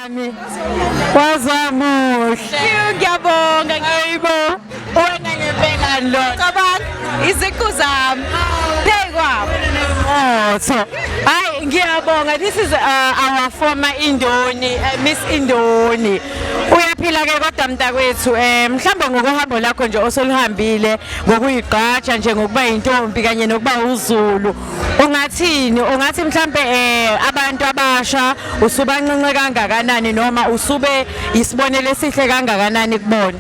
Ami. Wazamuhle. Ngiyabonga. Hayibo. Wena ngempela lo. Cabanga iziqu zami. Phekwabo. Oh, so hayi ngiyabonga. This is our former Indoni, Miss Indoni. Uyaphila ke kodwa mntakwethu mhlambe ngokuhambo lakho nje osoluhambile ngokuyigqaja nje ngokuba intombi kanye nokuba uZulu. Ungathini? Ungathi mhlambe abantu abasha usubancince kangakanani noma usube isibonelo esihle kangakanani kubona?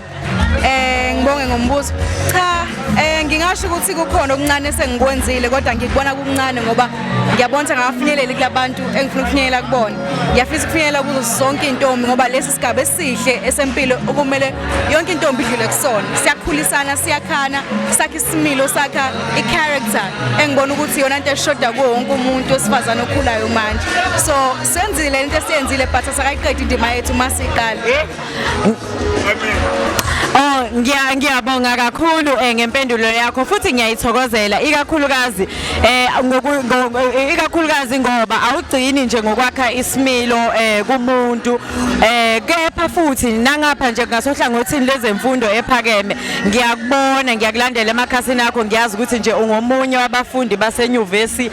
Ngibonge ngombuzo. Cha, ngingasho ukuthi kukhona okuncane esengikwenzile kodwa ngikubona kuncane ngoba ngiyabona ukuthi angafinyeleli kulabantu engifuna ukufinyelela kubona. Ngiyafisa ukufinyelela kuzo zonke intombi ngoba lesi sigaba esihle esempilo okumele yonke intombi idlule kusona. Siyakhulisana, siyakhana, sakha isimilo, sakha i-character engibona ukuthi iyona into eshoda kuwo wonke umuntu wesifazane okhulayo manje. So senzile into esiyenzile but asakayiqedi indima yethu masiqala. Oh, ngiyabonga kakhulu ngempendulo yakho futhi ngiyayithokozela ikakhulukazi ikakhulukazi ngoba awugcini nje ngokwakha isimilo kumuntu kepha futhi nangapha nje ngasohlangothini lezemfundo ephakeme ngiyakubona, ngiyakulandela emakhasini akho, ngiyazi ukuthi nje ungomunye wabafundi basenyuvesi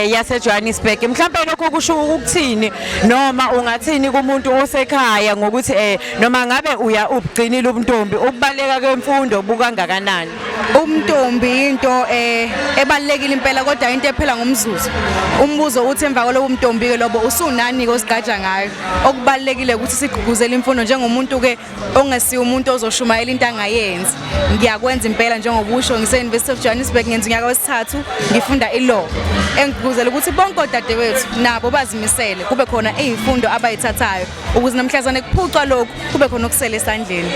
yase Johannesburg. Mhlawumbe lokho kusho ukuthini noma ungathini kumuntu osekhaya ngokuthi noma ngabe uya ubugcinile ubuntombi, ukubaleka kwemfundo bukangakanani? Umntombi into ebalekile impela kodwa into ephela ngomzuzu. Umbuzo uthi emva kwalowo mntombi ke lobo usunani ke osigaja ngayo. Okubalekile ukuthi sigqugquzele imfundo njengomuntu ke ongesiyo umuntu ozoshumayela into angayenzi. Ngiyakwenza impela njengobusho ngise University of Johannesburg ngenza unyaka wesithathu ngifunda i-law. Engigqugquzela ukuthi bonke odadewethu nabo bazimisele kube khona izifundo abayithathayo ukuze namhlazane kuphucwa lokhu kube khona okusele esandleni.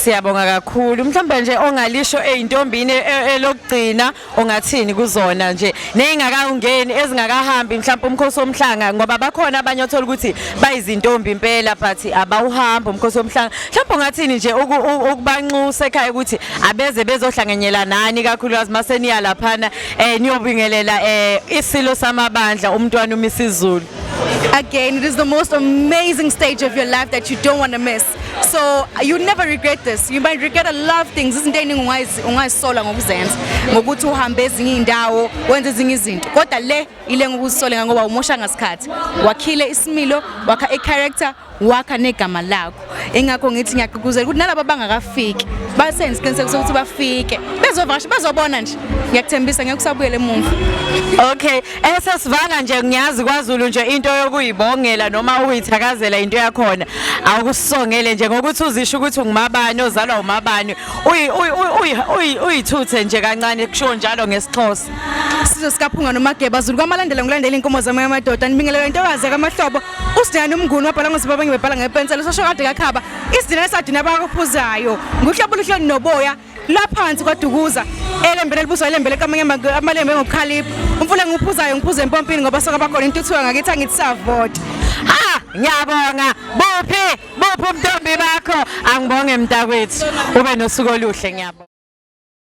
Siyabonga kakhulu. Mhlawumbe nje ongalisho ezintombini elokugcina ungathini kuzona nje neyingakangeni ezingakahambi mhlawumbe umkhosi womhlanga, ngoba bakhona abanye othola ukuthi bayizintombi impela but abawuhambi umkhosi womhlanga. Mhlawumbe ungathini nje ukubanxusa ekhaya ukuthi abeze bezohlanganyela nani kakhulukazi maseniya laphana niyobingelela isilo samabandla umntwana uMisizulu? Again, it is the most amazing stage of your life that you don't want to miss. So you never regret this. You might regret a lot of things. Izinto eziningi ungazisola ngokuzenza, ngokuthi uhambe ezinye indawo, wenze ezinye izinto. Kodwa le ile ngokuzisola ngoba umosha ngasikhathi. Wakhile isimilo, wakha i-character, wakha negama lakho. Ingakho ngithi ngiyagqugquzela ukuthi nalabo abangakafiki basenze isiqiniseko sokuthi bafike, bezovakasha, bezobona nje. Ngiyakuthembisa ngeke usabuyele emuva. Okay, esesivala nje ngiyazi kwaZulu nje into yokuyibongela noma ukuyithakazela into yakhona. Awukusongele nje ngokuthi uzisho ukuthi ungumabani, ozalwa umabani, uyithuthe nje kancane kusho njalo ngesiXhosa. Sizwe sikaphunga noMageba Zulu kwamalandela ngilandela inkomo zami yamadoda nibingelela intokazi kaMahlobo uSidinane uMnguni wabhala ngosibaba ngibebhala ngepensela usosho kade kakhaba isidinane esadina abakuphuzayo nguhlobo luhloni noboya laphansi kwaDukuza elembele libuswa elembele kamanye amalembe ngokukhalipha umfula engiphuzayo ngiphuza empompini ngoba soka bakhona intuthuka ngakithi angithi savota. Ha, ngiyabonga. Buphi buphi umntombi bakho? Angibonge mntakwethu, ube nosuku oluhle. Ngiyabonga.